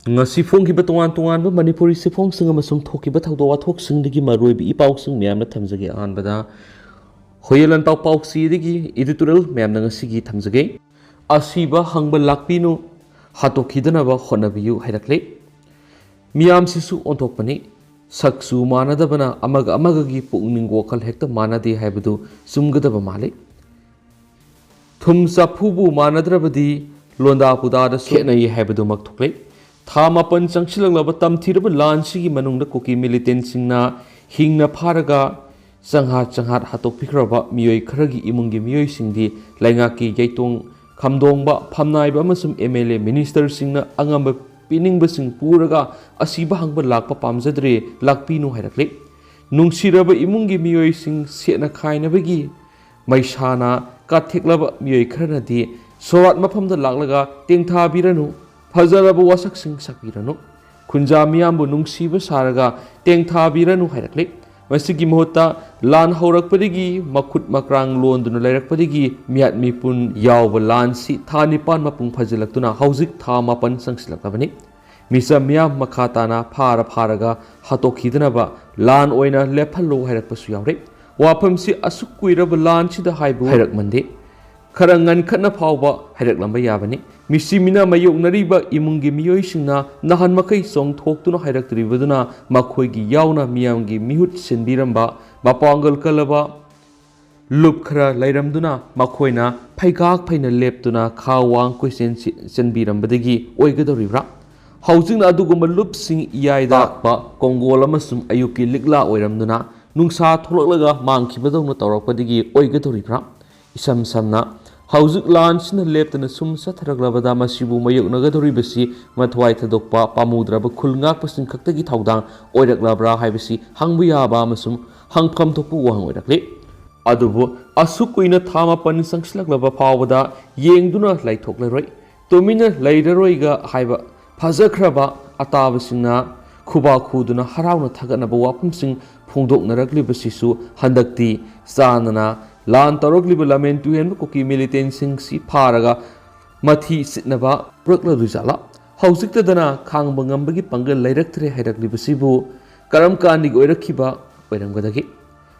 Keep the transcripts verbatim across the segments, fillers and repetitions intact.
ꯉꯁꯤ ꯐꯣꯡꯈꯤꯕ ꯇꯣꯉꯥꯟ ꯇꯣꯉꯥꯟꯕ ꯃꯅꯤꯄꯨꯔꯤ ꯆꯦꯐꯣꯡꯁꯤꯡ ꯑꯃꯁꯨꯡ ꯊꯣꯛꯈꯤꯕ ꯊꯧꯗꯣꯛ ꯋꯥꯊꯣꯛꯁꯤꯡꯗꯒꯤ ꯃꯔꯨꯑꯣꯏꯕ ꯏ ꯄꯥꯎꯁꯤꯡ ꯃꯌꯥꯝꯅ ꯊꯝꯖꯒꯦ꯫ ꯑꯍꯥꯟꯕꯗ ꯍꯣꯌꯦꯜ ꯂꯥꯟꯄꯥꯎ ꯄꯥꯎꯆꯦꯗꯒꯤ editorial ꯃꯌꯥꯝꯅ ꯉꯁꯤꯒꯤ ꯊꯝꯖꯒꯦ꯫ ꯑꯁꯤꯕ ꯍꯪꯕ ꯂꯥꯛꯄꯤꯅꯨ, ꯍꯥꯠꯇꯣꯛꯈꯤꯗꯅꯕ ꯍꯣꯠꯅꯕꯤꯌꯨ ꯍꯥꯏꯔꯛꯂꯦ꯫ ꯃꯤꯌꯥꯝꯁꯤꯁꯨ ꯑꯣꯟꯊꯣꯛꯄꯅꯤ꯫ ꯁꯛꯁꯨ ꯃꯥꯟꯅꯗꯕꯅ ꯑꯃꯒ ꯑꯃꯒꯒꯤ ꯄꯨꯛꯅꯤꯡ ꯋꯥꯈꯜ ꯍꯦꯛꯇ ꯃꯥꯟꯅꯗꯦ ꯍꯥꯏꯕꯗꯨ ꯆꯨꯝꯒꯗꯕ ꯃꯥꯜꯂꯤ꯫ ꯊꯨꯝ ꯆꯐꯨꯕꯨ ꯃꯥꯟꯅꯗ꯭ꯔꯕꯗꯤ ꯂꯣꯟꯗꯥ ꯄꯨꯗꯥꯗꯁꯨ ꯈꯦꯠꯅꯩ ꯍꯥꯏꯕꯗꯨꯃꯛ ꯊꯣꯛꯂꯦ꯫ ꯊꯥ ꯃꯥꯄꯟ ꯆꯪꯁꯤꯜꯂꯛꯂꯕ ꯇꯝꯊꯤꯔꯕ ꯂꯥꯟꯁꯤꯒꯤ ꯃꯅꯨꯡꯗ ꯀꯨꯀꯤ militantꯁꯤꯡꯅ ꯍꯤꯡꯅ ꯐꯥꯔꯒ ꯆꯪꯍꯥꯠ ꯆꯪꯍꯥꯠ ꯍꯥꯠꯇꯣꯛꯄꯤꯈ꯭ꯔꯕ ꯃꯤꯑꯣꯏ ꯈꯔꯒꯤ ꯏꯃꯨꯡꯒꯤ ꯃꯤꯑꯣꯏꯁꯤꯡꯗꯤ ꯂꯩꯉꯥꯛꯀꯤ ꯌꯩꯇꯣꯡ ꯈꯝꯗꯣꯡꯕ, ꯐꯝꯅꯥꯏꯕ ꯑꯃꯁꯨꯡ MLA ministerꯁꯤꯡꯅ ꯑꯉꯝꯕ ꯄꯤꯅꯤꯡꯕꯁꯤꯡ ꯄꯨꯔꯒ ꯑꯁꯤꯕ ꯍꯪꯕ ꯂꯥꯛꯄ ꯄꯥꯝꯖꯗ꯭ꯔꯦ, ꯂꯥꯛꯄꯤꯅꯨ ꯍꯥꯏꯔꯛꯂꯤ꯫ ꯅꯨꯡꯁꯤꯔꯕ ꯏꯃꯨꯡꯒꯤ ꯃꯤꯑꯣꯏꯁꯤꯡ ꯁꯦꯠꯅ ꯈꯥꯏꯅꯕꯒꯤ ꯃꯩꯁꯥꯅ ꯀꯥꯊꯦꯛꯂꯕ ꯃꯤꯑꯣꯏ ꯈꯔꯅꯗꯤ ꯁꯣꯔꯥꯠ ꯃꯐꯝꯗ ꯂꯥꯛꯂꯒ ꯇꯦꯡꯊꯥꯕꯤꯔꯅꯨ, ꯐꯖꯔꯕ ꯋꯥꯁꯛꯁꯤꯡ ꯁꯛꯄꯤꯔꯅꯨ, ꯈꯨꯟꯖꯥ ꯃꯤꯌꯥꯝꯕꯨ ꯅꯨꯡꯁꯤꯕ ꯁꯥꯔꯒ ꯇꯦꯡꯊꯥꯕꯤꯔꯅꯨ ꯍꯥꯏꯔꯛꯂꯤ꯫ ꯃꯁꯤꯒꯤ ꯃꯍꯨꯠꯇ ꯂꯥꯟ ꯍꯧꯔꯛꯄꯗꯒꯤ ꯃꯈꯨꯠ ꯃꯀ꯭ꯔꯥꯡ ꯂꯣꯟꯗꯨꯅ ꯂꯩꯔꯛꯄꯗꯒꯤ ꯃꯤꯌꯥꯠ ꯃꯤꯄꯨꯟ ꯌꯥꯎꯕ ꯂꯥꯟꯁꯤ ꯊꯥ ꯅꯤꯄꯥꯟ ꯃꯄꯨꯡ ꯐꯥꯖꯤꯜꯂꯛꯇꯨꯅ ꯍꯧꯖꯤꯛ ꯊꯥ ꯃꯥꯄꯟ ꯆꯪꯁꯤꯜꯂꯛꯂꯕꯅꯤ꯫ ꯃꯤꯆꯝ ꯃꯤꯌꯥꯝ ꯃꯈꯥ ꯇꯥꯅ ꯐꯥꯔ ꯐꯥꯔꯒ ꯍꯥꯠꯇꯣꯛꯈꯤꯗꯅꯕ ꯂꯥꯟ ꯑꯣꯏꯅ ꯂꯦꯞꯍꯜꯂꯨ ꯍꯥꯏꯔꯛꯄꯁꯨ ꯌꯥꯎꯔꯦ꯫ ꯋꯥꯐꯝꯁꯤ ꯑꯁꯨꯛ ꯀꯨꯏꯔꯕ ꯂꯥꯟꯁꯤꯗ ꯍꯥꯏꯕꯨ ꯍꯥꯏꯔꯛꯃꯟꯗꯦ꯫ ꯈꯔ ꯉꯟꯈꯠꯅ ꯐꯥꯎꯕ ꯍꯥꯏꯔꯛꯂꯝꯕ ꯌꯥꯕꯅꯤ꯫ ꯃꯤꯁꯤ ꯃꯤꯅ ꯃꯥꯌꯣꯛꯅꯔꯤꯕ ꯏꯃꯨꯡꯒꯤ ꯃꯤꯑꯣꯏꯁꯤꯡꯅ ꯅꯍꯥꯟ ꯃꯈꯩ ꯆꯣꯡꯊꯣꯛꯇꯨꯅ ꯍꯥꯏꯔꯛꯇ꯭ꯔꯤꯕꯗꯨꯅ ꯃꯈꯣꯏꯒꯤ ꯌꯥꯎꯅ ꯃꯤꯌꯥꯝꯒꯤ ꯃꯤꯍꯨꯠ ꯁꯤꯟꯕꯤꯔꯝꯕ ꯃꯄꯥꯡꯒꯜ ꯀꯜꯂꯕ ꯂꯨꯞ ꯈꯔ ꯂꯩꯔꯝꯗꯨꯅ ꯃꯈꯣꯏꯅ ꯐꯩꯒꯥꯛ ꯐꯩꯅ ꯂꯦꯞꯇꯨꯅ ꯈꯥ ꯋꯥꯡ ꯀꯣꯏꯆꯦꯟ ꯆꯦ-, ꯆꯦꯟꯕꯤꯔꯝꯕꯗꯒꯤ ꯑꯣꯏꯒꯗꯧꯔꯤꯕ꯭ꯔꯥ? ꯍꯧꯖꯤꯛꯅ ꯑꯗꯨꯒꯨꯝꯕ ꯂꯨꯞꯁꯤꯡ ꯏꯌꯥꯏꯗ ꯇꯥꯛꯄ ꯀꯣꯡꯒꯣꯜ ꯑꯃꯁꯨꯡ ꯑꯌꯨꯛꯀꯤ ꯂꯤꯛꯂꯥ ꯑꯣꯏꯔꯝꯗꯨꯅ ꯅꯨꯡꯁꯥ ꯊꯣꯛꯂꯛꯂꯒ ꯃꯥꯡꯈꯤꯕꯗꯧꯅ ꯇꯧꯔꯛꯄꯗꯒꯤ ꯑꯣꯏꯒꯗꯧꯔꯤꯕ꯭ꯔꯥ? ꯏꯁꯝ ꯁꯝꯅ, ꯍꯧꯖꯤꯛ ꯂꯥꯟꯁꯤꯅ ꯂꯦꯞꯇꯅ ꯁꯨꯝ ꯆꯠꯊꯔꯛꯂꯕꯗ ꯃꯁꯤꯕꯨ ꯃꯥꯌꯣꯛꯅꯒꯗꯧꯔꯤꯕꯁꯤ ꯃꯊ꯭ꯋꯥꯏ ꯊꯥꯗꯣꯛꯄ ꯄꯥꯝꯃꯨꯗ꯭ꯔꯕ ꯈꯨꯜ ꯉꯥꯛꯄꯁꯤꯡ ꯈꯛꯇꯒꯤ ꯊꯧꯗꯥꯡ ꯑꯣꯏꯔꯛꯂꯕ꯭ꯔꯥ ꯍꯥꯏꯕꯁꯤ ꯍꯪꯕ ꯌꯥꯕ ꯑꯃꯁꯨꯡ ꯍꯪꯐꯝ ꯊꯣꯛꯄ ꯋꯥꯍꯪ ꯑꯣꯏꯔꯛꯂꯤ꯫ ꯑꯗꯨꯕꯨ ꯑꯁꯨꯛ ꯀꯨꯏꯅ ꯊꯥ ꯃꯥꯄꯟ ꯆꯪꯁꯤꯜꯂꯛꯂꯕ ꯐꯥꯎꯕꯗ ꯌꯦꯡꯗꯨꯅ ꯂꯩꯊꯣꯛꯂꯔꯣꯏ, ꯇꯨꯃꯤꯟꯅ ꯂꯩꯔꯔꯣꯏꯒ ꯍꯥꯏꯕ ꯐꯖꯈ꯭ꯔꯕ ꯑꯇꯥꯕꯁꯤꯡꯅ ꯈꯨꯕꯥꯛ ꯈꯨꯗꯨꯅ ꯍꯔꯥꯎꯅ ꯊꯥꯒꯠꯅꯕ ꯋꯥꯐꯝꯁꯤꯡ ꯐꯣꯡꯗꯣꯛꯅꯔꯛꯂꯤꯕꯁꯤꯁꯨ ꯍꯟꯗꯛꯇꯤ ꯆꯥꯟꯅꯅ ꯂꯥꯟ ꯇꯧꯔꯛꯂꯤꯕ ꯂꯝꯍꯦꯟ ꯇꯨꯍꯦꯟꯕ ꯀꯨꯀꯤ militantꯁꯤꯡꯁꯤ ꯐꯥꯔꯒ ꯃꯊꯤ ꯁꯤꯠꯅꯕ ꯄꯨꯔꯛꯂꯗꯣꯏꯖꯥꯠꯂꯥ? ꯍꯧꯖꯤꯛꯇꯗꯅ ꯈꯥꯡꯕ ꯉꯝꯕꯒꯤ ꯄꯥꯡꯒꯜ ꯂꯩꯔꯛꯇ꯭ꯔꯦ ꯍꯥꯏꯔꯛꯂꯤꯕꯁꯤꯕꯨ ꯀꯔꯝ ꯀꯥꯟꯗꯒꯤ ꯑꯣꯏꯔꯛꯈꯤꯕ ꯑꯣꯏꯔꯝꯒꯗꯒꯦ?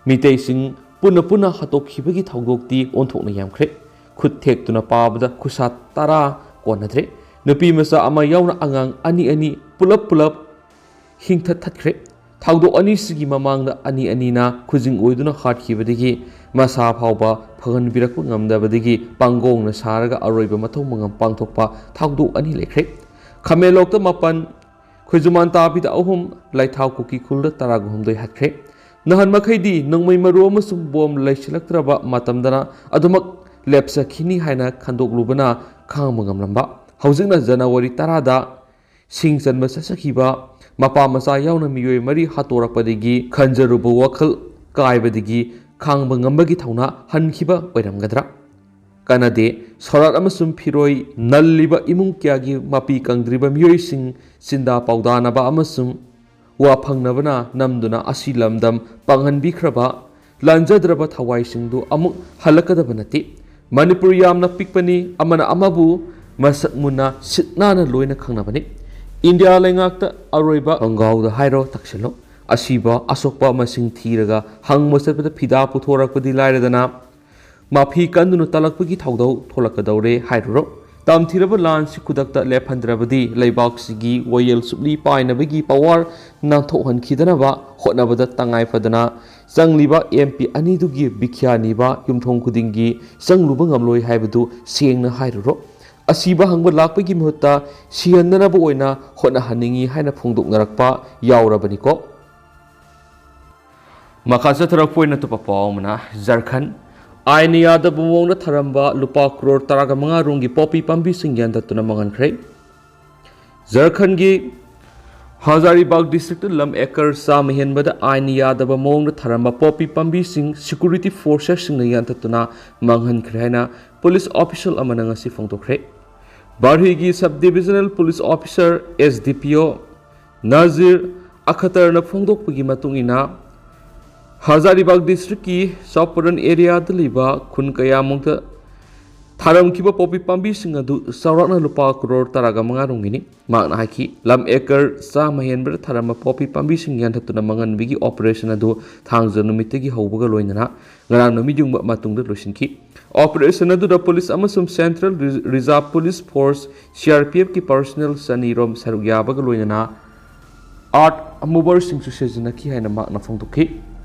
ꯃꯤꯇꯩꯁꯤꯡ ꯄꯨꯟꯅ ꯄꯨꯟꯅ ꯍꯥꯠꯇꯣꯛꯈꯤꯕꯒꯤ ꯊꯧꯗꯣꯛꯇꯤ ꯑꯣꯟꯊꯣꯛꯅ ꯌꯥꯝꯈ꯭ꯔꯦ꯫ ꯈꯨꯠ ꯊꯦꯛꯇꯨꯅ ꯄꯥꯕꯗ ꯈꯨꯁꯥ ꯇꯔꯥ ꯀꯣꯟꯅꯗ꯭ꯔꯦ꯫ ꯅꯨꯄꯤ ꯃꯆꯥ ꯑꯃ ꯌꯥꯎꯅ ꯑꯉꯥꯡ ꯑꯅꯤ ꯑꯅꯤ ꯄꯨꯂꯞ ꯄꯨꯂꯞ ꯍꯤꯡꯊꯠ ꯊꯠꯈ꯭ꯔꯦ꯫ ꯊꯧꯗꯣꯛ ꯑꯅꯤꯁꯤꯒꯤ ꯃꯃꯥꯡꯗ ꯑꯅꯤ ꯑꯅꯤꯅ ꯈꯨꯖꯤꯡ ꯑꯣꯏꯗꯨꯅ ꯍꯥꯠꯈꯤꯕꯗꯒꯤ ꯃꯁꯥ ꯐꯥꯎꯕ ꯐꯒꯟꯕꯤꯔꯛꯄ ꯉꯝꯗꯕꯗꯒꯤ ꯄꯥꯡꯒꯣꯡꯅ ꯁꯥꯔꯒ ꯑꯔꯣꯏꯕ ꯃꯊꯧ ꯃꯉꯝ ꯄꯥꯡꯊꯣꯛꯄ ꯊꯧꯗꯣꯛ ꯑꯅꯤ ꯂꯩꯈ꯭ꯔꯦ꯫ ꯈꯥꯃꯦꯟꯂꯣꯛꯇ ꯃꯥꯄꯟ, ꯈꯣꯏꯖꯨꯃꯥꯟ ꯇꯥꯕꯤꯗ ꯑꯍꯨꯝ, ꯂꯩꯊꯥꯎ ꯀꯨꯀꯤ ꯈꯨꯜꯗ ꯇꯔꯥꯒ ꯍꯨꯝꯗꯣꯏ ꯍꯥꯠꯈ꯭ꯔꯦ꯫ ꯅꯍꯥꯟ ꯃꯈꯩꯗꯤ ꯅꯣꯡꯃꯩ ꯃꯔꯨ ꯑꯃꯁꯨꯡ ꯕꯣꯝ ꯂꯩꯁꯤꯜꯂꯛꯇ꯭ꯔꯕ ꯃꯇꯝꯗꯅ ꯑꯗꯨꯃꯛ ꯂꯦꯞꯆꯈꯤꯅꯤ ꯍꯥꯏꯅ ꯈꯟꯗꯣꯛꯂꯨꯕꯅ ꯈꯥꯡꯕ ꯉꯝꯂꯝꯕ꯫ ꯍꯧꯖꯤꯛꯅ ꯖꯅꯋꯥꯔꯤ ꯇꯔꯥꯗ ꯁꯤꯡ ꯆꯟꯕ ꯆꯠꯆꯈꯤꯕ ꯃꯄꯥ ꯃꯆꯥ ꯌꯥꯎꯅ ꯃꯤꯑꯣꯏ ꯃꯔꯤ ꯍꯥꯠꯇꯣꯔꯛꯄꯗꯒꯤ ꯈꯟꯖꯔꯨꯕ ꯋꯥꯈꯜ ꯀꯥꯏꯕꯗꯒꯤ ꯈꯥꯡꯕ ꯉꯝꯕꯒꯤ ꯊꯧꯅꯥ ꯍꯟꯈꯤꯕ ꯑꯣꯏꯔꯝꯒꯗ꯭ꯔꯥ? ꯀꯥꯟꯅꯗꯦ꯫ ꯁꯣꯔꯥꯠ ꯑꯃꯁꯨꯡ ꯐꯤꯔꯣꯏ ꯅꯜꯂꯤꯕ ꯏꯃꯨꯡ ꯀꯌꯥꯒꯤ ꯃꯄꯤ ꯀꯪꯗ꯭ꯔꯤꯕ ꯃꯤꯑꯣꯏꯁꯤꯡ ꯆꯤꯟꯗꯥ ꯄꯥꯎꯗꯥꯅꯕ ꯑꯃꯁꯨꯡ ꯋꯥ ꯐꯪꯅꯕꯅ ꯅꯝꯗꯨꯅ ꯑꯁꯤ ꯂꯝꯗꯝ ꯄꯥꯡꯍꯟꯕꯤꯈ꯭ꯔꯕ ꯂꯥꯟꯖꯗ꯭ꯔꯕ ꯊꯋꯥꯏꯁꯤꯡꯗꯨ ꯑꯃꯨꯛ ꯍꯜꯂꯛꯀꯗꯕ ꯅꯠꯇꯦ꯫ ꯃꯅꯤꯄꯨꯔ ꯌꯥꯝꯅ ꯄꯤꯛꯄꯅꯤ, ꯑꯃꯅ ꯑꯃꯕꯨ ꯃꯁꯛ ꯃꯨꯟꯅ ꯁꯤꯠ ꯅꯥꯟꯅ ꯂꯣꯏꯅ ꯈꯪꯅꯕꯅꯤ꯫ ꯏꯟꯗꯤꯌꯥ ꯂꯩꯉꯥꯛꯇ ꯑꯔꯣꯏꯕ ꯈꯣꯡꯒꯥꯎꯗ ꯍꯥꯏꯔꯣ ꯇꯛꯁꯤꯜꯂꯣ꯫ ꯑꯁꯤꯕ ꯑꯁꯣꯛꯄ ꯃꯁꯤꯡ ꯊꯤꯔꯒ ꯍꯪꯕ ꯆꯠꯄꯗ ꯐꯤꯗꯥ ꯄꯨꯊꯣꯔꯛꯄꯗꯤ ꯂꯥꯏꯔꯗꯅ, ꯃꯥꯐꯤ ꯀꯟꯗꯨꯅ ꯇꯥꯜꯂꯛꯄꯒꯤ ꯊꯧꯗꯧ ꯊꯣꯛꯂꯛꯀꯗꯧꯔꯦ ꯍꯥꯏꯔꯨꯔꯣ꯫ ꯇꯝꯊꯤꯔꯕ ꯂꯥꯟꯁꯤ ꯈꯨꯗꯛꯇ ꯂꯦꯞꯍꯟꯗ꯭ꯔꯕꯗꯤ ꯂꯩꯕꯥꯛꯁꯤꯒꯤ ꯋꯥꯌꯦꯜ ꯁꯨꯞꯂꯤ ꯄꯥꯏꯅꯕꯒꯤ ꯄꯋꯥꯔ ꯅꯥꯟꯊꯣꯛꯍꯟꯈꯤꯗꯅꯕ ꯍꯣꯠꯅꯕꯗ ꯇꯉꯥꯏ ꯐꯗꯅ ꯆꯪꯂꯤꯕ ꯑꯦꯝ ꯄꯤ ꯑꯅꯤꯗꯨꯒꯤ ꯕꯤꯈ꯭ꯌꯥ ꯅꯤꯕ ꯌꯨꯝꯊꯣꯡ ꯈꯨꯗꯤꯡꯒꯤ ꯆꯪꯂꯨꯕ ꯉꯝꯂꯣꯏ ꯍꯥꯏꯕꯗꯨ ꯁꯦꯡꯅ ꯍꯥꯏꯔꯨꯔꯣ꯫ ꯑꯁꯤꯕ ꯍꯪꯕ ꯂꯥꯛꯄꯒꯤ ꯃꯍꯨꯠꯇ ꯁꯤꯍꯟꯗꯅꯕ ꯑꯣꯏꯅ ꯍꯣꯠꯅꯍꯟꯅꯤꯡꯏ ꯍꯥꯏꯅ ꯐꯣꯡꯗꯣꯛꯅꯔꯛꯄ ꯌꯥꯎꯔꯕꯅꯤꯀꯣ꯫ ꯃꯈꯥ ꯆꯠꯊꯔꯛꯄ ꯑꯣꯏꯅ ꯑꯇꯣꯞꯄ ꯄꯥꯎ ꯑꯃꯅ, ꯖꯔꯈꯟ, ꯑꯥꯏꯟꯅ ꯌꯥꯗꯕ ꯃꯑꯣꯡꯗ ꯊꯥꯔꯝꯕ ꯂꯨꯄꯥ ꯀ꯭ꯔꯣꯔ ꯇꯔꯥꯒ ꯃꯉꯥ ꯔꯣꯝꯒꯤ ꯄꯣꯄꯤ ꯄꯥꯝꯕꯤꯁꯤꯡ ꯌꯥꯟꯊꯠꯇꯨꯅ ꯃꯥꯡꯍꯟꯈ꯭ꯔꯦ꯫ ꯖꯔꯈꯟꯒꯤ ꯍꯖꯥꯔꯤꯕꯥꯒ ꯗꯤꯁꯇ꯭ꯔꯤꯛꯇ ꯂꯝ ꯑꯦꯀꯔ ꯆꯥꯝꯃ ꯍꯦꯟꯕꯗ ꯑꯥꯏꯟ ꯌꯥꯗꯕ ꯃꯑꯣꯡꯗ ꯊꯥꯔꯝꯕ ꯄꯣꯄꯤ ꯄꯥꯝꯕꯤꯁꯤꯡ ꯁꯦꯀ꯭ꯌꯨꯔꯤꯇꯤ ꯐꯣꯔꯁꯦꯁꯁꯤꯡꯅ ꯌꯥꯟꯊꯠꯇꯨꯅ ꯃꯥꯡꯍꯟꯈ꯭ꯔꯦ ꯍꯥꯏꯅ ꯄꯨꯂꯤꯁ ꯑꯣꯐꯤꯁꯤꯌꯦꯜ ꯑꯃꯅ ꯉꯁꯤ ꯐꯣꯡꯗꯣꯛꯈ꯭ꯔꯦ꯫ ꯕꯥꯔꯍꯤꯒꯤ sub divisional police officer, S D P O, Nazir ꯑꯈꯇꯔꯅ ꯐꯣꯡꯗꯣꯛꯄꯒꯤ ꯃꯇꯨꯡ ꯏꯟꯅ, ꯍꯖꯥꯔꯤꯕꯥꯒ ꯗꯤꯁꯇ꯭ꯔꯤꯛꯀꯤ ꯆꯥꯎꯄꯔꯟ ꯑꯦꯔꯤꯌꯥꯗ ꯂꯩꯕ ꯈꯨꯟ ꯀꯌꯥꯃꯨꯛꯇ ꯊꯥꯔꯝꯈꯤꯕ ꯄꯣꯄꯤ ꯄꯥꯝꯕꯤꯁꯤꯡ ꯑꯗꯨ ꯆꯥꯎꯔꯥꯛꯅ ꯂꯨꯄꯥ ꯀ꯭ꯔꯣꯔ ꯇꯔꯥꯒ ꯃꯉꯥ ꯔꯣꯝꯒꯤꯅꯤ꯫ ꯃꯍꯥꯛꯅ ꯍꯥꯏꯈꯤ, ꯂꯝ ꯑꯦꯀꯔ ꯆꯥꯝꯃ ꯍꯦꯟꯕꯗ ꯊꯥꯔꯝꯕ ꯄꯣꯄꯤ ꯄꯥꯝꯕꯤꯁꯤꯡ ꯌꯥꯟꯊꯠꯇꯨꯅ ꯃꯥꯡꯍꯟꯕꯒꯤ operation ꯑꯗꯨ ꯊꯥꯡꯖ ꯅꯨꯃꯤꯠꯇꯒꯤ ꯍꯧꯕꯒ ꯂꯣꯏꯅꯅ ꯉꯔꯥꯡ ꯅꯨꯃꯤꯠ ꯌꯨꯡꯕ ꯃꯇꯨꯡꯗ ꯂꯣꯏꯁꯤꯟꯈꯤ꯫ Operation ꯑꯗꯨꯗ police ꯑꯃꯁꯨꯡ Central Reserve Police Force, C R P F ꯀꯤ personnel ꯆꯅꯤꯔꯣꯝ ꯁꯔꯨꯛ ꯌꯥꯕꯒ ꯂꯣꯏꯅꯅ earth moverꯁꯤꯡꯁꯨ ꯁꯤꯖꯤꯟꯅꯈꯤ ꯍꯥꯏꯅ ꯃꯍꯥꯛꯅ ꯐꯣꯡꯗꯣꯛꯈꯤ꯫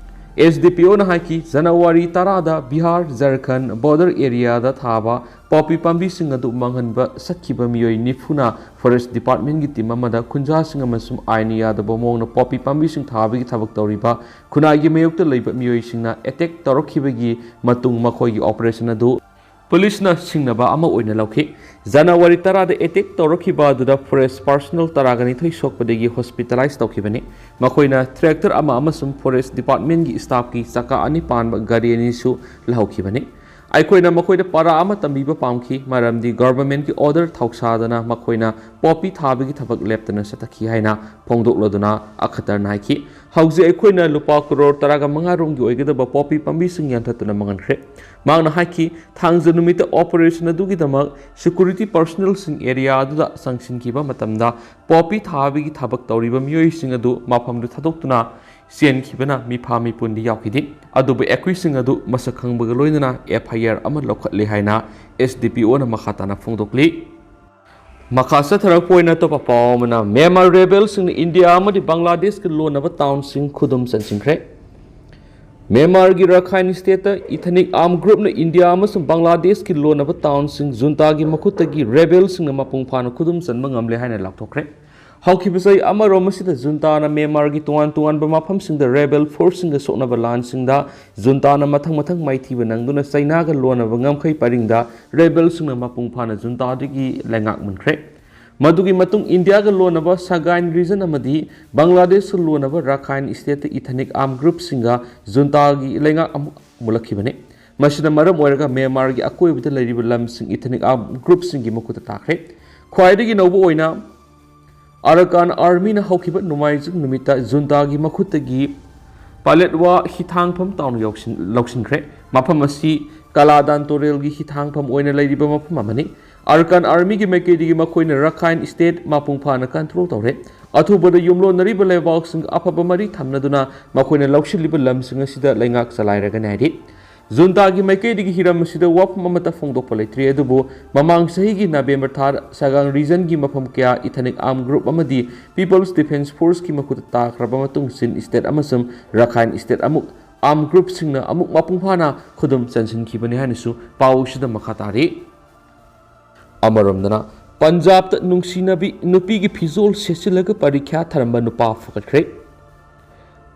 S D P O ꯅ ꯍꯥꯏꯈꯤ, ꯖꯅꯋꯥꯔꯤ ꯇꯔꯥꯗ ꯕꯤꯍꯥꯔ ꯖꯔꯈꯟ border areaꯗ ꯊꯥꯕ ꯄꯣꯄꯤ ꯄꯥꯝꯕꯤꯁꯤꯡ ꯑꯗꯨ ꯃꯥꯡꯍꯟꯕ ꯆꯠꯈꯤꯕ ꯃꯤꯑꯣꯏ ꯅꯤꯐꯨꯅ forest departmentꯀꯤ team ꯑꯃꯗ ꯈꯨꯟꯖꯥꯁꯤꯡ ꯑꯃꯁꯨꯡ ꯑꯥꯏꯟ ꯌꯥꯗꯕ ꯃꯑꯣꯡꯗ ꯄꯣꯄꯤ ꯄꯥꯝꯕꯤꯁꯤꯡ ꯊꯥꯕꯒꯤ ꯊꯕꯛ ꯇꯧꯔꯤꯕ ꯈꯨꯟꯅꯥꯏꯒꯤ ꯃꯥꯌꯣꯛꯇ ꯂꯩꯕ ꯃꯤꯑꯣꯏꯁꯤꯡꯅ attack ꯇꯧꯔꯛꯈꯤꯕꯒꯤ ꯃꯇꯨꯡ ꯃꯈꯣꯏꯒꯤ operation ꯑꯗꯨ policeꯅ ꯁꯤꯡꯅꯕ ꯑꯃ ꯑꯣꯏꯅ ꯂꯧꯈꯤ꯫ ꯖꯅꯋꯥꯔꯤ ꯇꯔꯥꯗ attack ꯇꯧꯔꯛꯈꯤꯕ ꯑꯗꯨꯗ forest personnel ꯇꯔꯥꯒ ꯅꯤꯊꯣꯏ ꯁꯣꯛꯄꯗꯒꯤ hospitalize ꯇꯧꯈꯤꯕꯅꯤ꯫ ꯃꯈꯣꯏꯅ tractor ꯑꯃ ꯑꯃꯁꯨꯡ forest departmentꯀꯤ staffꯀꯤ ꯆꯀꯥ ꯑꯅꯤ ꯄꯥꯟꯕ ꯒꯥꯔꯤ ꯑꯅꯤꯁꯨ ꯂꯧꯍꯧꯈꯤꯕꯅꯤ꯫ ꯑꯩꯈꯣꯏꯅ ꯃꯈꯣꯏꯗ ꯄꯥꯔꯥ ꯑꯃ ꯇꯝꯕꯤꯕ ꯄꯥꯝꯈꯤ, ꯃꯔꯝꯗꯤ governmentꯀꯤ order ꯊꯧꯁꯥꯗꯅ ꯃꯈꯣꯏꯅ ꯄꯣꯄꯤ ꯊꯥꯕꯒꯤ ꯊꯕꯛ ꯂꯦꯞꯇꯅ ꯆꯠꯊꯈꯤ ꯍꯥꯏꯅ ꯐꯣꯡꯗꯣꯛꯂꯗꯨꯅ ꯑꯈꯇꯔꯅ ꯍꯥꯏꯈꯤ꯫ ꯍꯧꯖꯤꯛ ꯑꯩꯈꯣꯏꯅ ꯂꯨꯄꯥ ꯀ꯭ꯔꯣꯔ ꯇꯔꯥꯒ ꯃꯉꯥ ꯔꯣꯝꯒꯤ ꯑꯣꯏꯒꯗꯕ ꯄꯣꯄꯤ ꯄꯥꯝꯕꯤꯁꯤꯡ ꯌꯥꯟꯊꯠꯇꯨꯅ ꯃꯥꯡꯍꯟꯈ꯭ꯔꯦ꯫ ꯃꯍꯥꯛꯅ ꯍꯥꯏꯈꯤ, ꯊꯥꯡꯖ ꯅꯨꯃꯤꯠꯇ operation ꯑꯗꯨꯒꯤꯗꯃꯛ security personnelꯁꯤꯡ area ꯑꯗꯨꯗ ꯆꯪꯁꯤꯟꯈꯤꯕ ꯃꯇꯝꯗ ꯄꯣꯄꯤ ꯊꯥꯕꯒꯤ ꯊꯕꯛ ꯇꯧꯔꯤꯕ ꯃꯤꯑꯣꯏꯁꯤꯡ ꯑꯗꯨ ꯃꯐꯝꯗꯨ ꯊꯥꯗꯣꯛꯇꯨꯅ ꯆꯦꯟꯈꯤꯕꯅ ꯃꯤꯐꯥ ꯃꯤꯄꯨꯟꯗꯤ ꯌꯥꯎꯈꯤꯗꯦ꯫ ꯑꯗꯨꯕꯨ ꯑꯩꯈꯣꯏꯁꯤꯡ ꯑꯗꯨ ꯃꯁꯛ ꯈꯪꯕꯒ ꯂꯣꯏꯅꯅ F I R ꯑꯃ ꯂꯧꯈꯠꯂꯦ ꯍꯥꯏꯅ S D P O ꯅ ꯃꯈꯥ ꯇꯥꯅ ꯐꯣꯡꯗꯣꯛꯂꯤ꯫ ꯃꯈꯥ ꯆꯠꯊꯔꯛꯄ ꯑꯣꯏꯅ ꯑꯇꯣꯞꯄ ꯄꯥꯎ ꯑꯃꯅ, ꯃ꯭ꯌꯥꯟꯃꯥꯔ rebelꯁꯤꯡꯅ ꯏꯟꯗꯤꯌꯥ ꯑꯃꯗꯤ ꯕꯪꯒ꯭ꯂꯥꯗꯦꯁꯀ ꯂꯣꯟꯅꯕ townꯁꯤꯡ ꯈꯨꯗꯨꯝ ꯆꯟꯁꯤꯟꯈ꯭ꯔꯦ꯫ ꯃ꯭ꯌꯥꯟꯃꯥꯔꯒꯤ ꯔꯥꯈꯥꯏꯟ stateꯇ ethnic armed groupꯅ ꯏꯟꯗꯤꯌꯥ ꯑꯃꯁꯨꯡ ꯕꯪꯒ꯭ꯂꯥꯗꯦꯁꯀꯤ ꯂꯣꯟꯅꯕ townꯁꯤꯡ ꯖꯨꯟꯇꯥꯒꯤ ꯃꯈꯨꯠꯇꯒꯤ rebelꯁꯤꯡꯅ ꯃꯄꯨꯡ ꯐꯥꯅ ꯈꯨꯗꯨꯝ ꯆꯟꯕ ꯉꯝꯂꯦ ꯍꯥꯏꯅ ꯂꯥꯎꯊꯣꯛꯈ꯭ꯔꯦ꯫ ꯍꯧꯈꯤꯕ ꯆꯍꯤ ꯑꯃꯔꯣꯝ ꯑꯁꯤꯗ ꯖꯨꯟꯇꯥꯅ ꯃ꯭ꯌꯥꯟꯃꯥꯔꯒꯤ ꯇꯣꯉꯥꯟ ꯇꯣꯉꯥꯟꯕ ꯃꯐꯝꯁꯤꯡꯗ rebel forceꯁꯤꯡꯒ ꯁꯣꯛꯅꯕ ꯂꯥꯟꯁꯤꯡꯗ ꯖꯨꯟꯇꯥꯅ ꯃꯊꯪ ꯃꯊꯪ ꯃꯥꯏꯊꯤꯕ ꯅꯪꯗꯨꯅ ꯆꯩꯅꯥꯒ ꯂꯣꯟꯅꯕ ꯉꯝꯈꯩ ꯄꯔꯤꯡꯗ rebelꯁꯤꯡꯅ ꯃꯄꯨꯡ ꯐꯥꯅ ꯖꯨꯟꯇꯥꯗꯒꯤ ꯂꯩꯉꯥꯛ ꯃꯨꯟꯈ꯭ꯔꯦ꯫ ꯃꯗꯨꯒꯤ ꯃꯇꯨꯡ ꯏꯟꯗꯤꯌꯥꯒ ꯂꯣꯟꯅꯕ ꯁꯒꯥꯏꯟ region ꯑꯃꯗꯤ ꯕꯪꯒ꯭ꯂꯥꯗꯦꯁꯀ ꯂꯣꯟꯅꯕ ꯔꯥꯈꯥꯏꯟ stateꯇ ethnic armed groupꯁꯤꯡꯒ ꯖꯨꯟꯇꯥꯒꯤ ꯂꯩꯉꯥꯛ ꯑꯃꯨꯛ ꯃꯨꯜꯂꯛꯈꯤꯕꯅꯤ꯫ ꯃꯁꯤꯅ ꯃꯔꯝ ꯑꯣꯏꯔꯒ ꯃ꯭ꯌꯥꯟꯃꯥꯔꯒꯤ ꯑꯀꯣꯏꯕꯗ ꯂꯩꯔꯤꯕ ꯂꯝꯁꯤꯡ ethnic armed groupꯁꯤꯡꯒꯤ ꯃꯈꯨꯠꯇ ꯇꯥꯈ꯭ꯔꯦ꯫ ꯈ꯭ꯋꯥꯏꯗꯒꯤ ꯅꯧꯕ ꯑꯣꯏꯅ ꯑꯔꯀꯥꯟ armyꯅ ꯍꯧꯈꯤꯕ ꯅꯣꯡꯃꯥꯏꯖꯤꯡ ꯅꯨꯃꯤꯠꯇ ꯖꯨꯟꯇꯥꯒꯤ ꯃꯈꯨꯠꯇꯒꯤ ꯄꯥꯂꯦꯠꯋꯥ ꯍꯤꯊꯥꯡꯐꯝ town ꯌꯧꯁꯤꯟ-, ꯂꯧꯁꯤꯟꯈ꯭ꯔꯦ꯫ ꯃꯐꯝ ꯑꯁꯤ ꯀꯥꯂꯥꯗꯥꯟ ꯇꯨꯔꯦꯜꯒꯤ ꯍꯤꯊꯥꯡꯐꯝ ꯑꯣꯏꯅ ꯂꯩꯔꯤꯕ ꯃꯐꯝ ꯑꯃꯅꯤ꯫ ꯑꯔꯀꯥꯟ ꯑꯥꯔꯃꯤꯒꯤ ꯃꯥꯏꯀꯩꯗꯒꯤ ꯃꯈꯣꯏꯅ ꯔꯈꯥꯏꯟ ꯁ꯭ꯇꯦꯠ ꯃꯄꯨꯡ ꯐꯥꯅ ꯀꯟꯇ꯭ꯔꯣꯜ ꯇꯧꯔꯦ꯫ ꯑꯊꯨꯕꯗ ꯌꯨꯝꯂꯣꯟꯅꯔꯤꯕ ꯂꯩꯕꯥꯛꯁꯤꯡꯒ ꯑꯐꯕ ꯃꯔꯤ ꯊꯝꯅꯗꯨꯅ ꯃꯈꯣꯏꯅ ꯂꯧꯁꯤꯜꯂꯤꯕ ꯂꯝꯁꯤꯡ ꯑꯁꯤꯗ ꯂꯩꯉꯥꯛ ꯆꯂꯥꯏꯔꯒꯅꯤ ꯍꯥꯏꯔꯤ꯫ ꯖꯨꯟꯇꯥꯒꯤ ꯃꯥꯏꯀꯩꯗꯒꯤ ꯍꯤꯔꯝ ꯑꯁꯤꯗ ꯋꯥꯐꯝ ꯑꯃꯠꯇ ꯐꯣꯡꯗꯣꯛꯄ ꯂꯩꯇ꯭ꯔꯤ, ꯑꯗꯨꯕꯨ ꯃꯃꯥꯡ ꯆꯍꯤꯒꯤ ꯅꯕꯦꯝꯕꯔ ꯊꯥ ꯁꯒꯥꯡ ꯔꯤꯖꯟꯒꯤ ꯃꯐꯝ ꯀꯌꯥ ꯏꯊꯅꯤꯛ ꯑꯥꯔꯝ ꯒ꯭ꯔꯨꯞ ꯑꯃꯗꯤ ꯄꯤꯄꯜꯁ ꯗꯤꯐꯦꯟꯁ ꯐꯣꯔꯁꯀꯤ ꯃꯈꯨꯠꯇ ꯇꯥꯈ꯭ꯔꯕ ꯃꯇꯨꯡ ꯆꯤꯟ ꯁ꯭ꯇꯦꯠ ꯑꯃꯁꯨꯡ ꯔꯈꯥꯏꯟ ꯁ꯭ꯇꯦꯠ ꯑꯃꯨꯛ ꯑꯥꯔꯝ ꯒ꯭ꯔꯨꯞꯁꯤꯡꯅ ꯑꯃꯨꯛ ꯃꯄꯨꯡ ꯐꯥꯅ ꯈꯨꯗꯨꯝ ꯆꯟꯁꯤꯟꯈꯤꯕꯅꯤ ꯍꯥꯏꯅꯁꯨ ꯄꯥꯎꯁꯤꯗ ꯃꯈꯥ ꯇꯥꯔꯤ꯫ ꯑꯃꯔꯣꯝꯗꯅ, ꯄꯟꯖꯥꯕꯇ ꯅꯨꯡꯁꯤꯅꯕꯤ ꯅꯨꯄꯤꯒꯤ ꯐꯤꯖꯣꯜ ꯁꯦꯠꯆꯤꯜꯂꯒ ꯄꯔꯤꯈ꯭ꯌꯥ ꯊꯥꯔꯝꯕ ꯅꯨꯄꯥ ꯐꯒꯠꯈ꯭ꯔꯦ꯫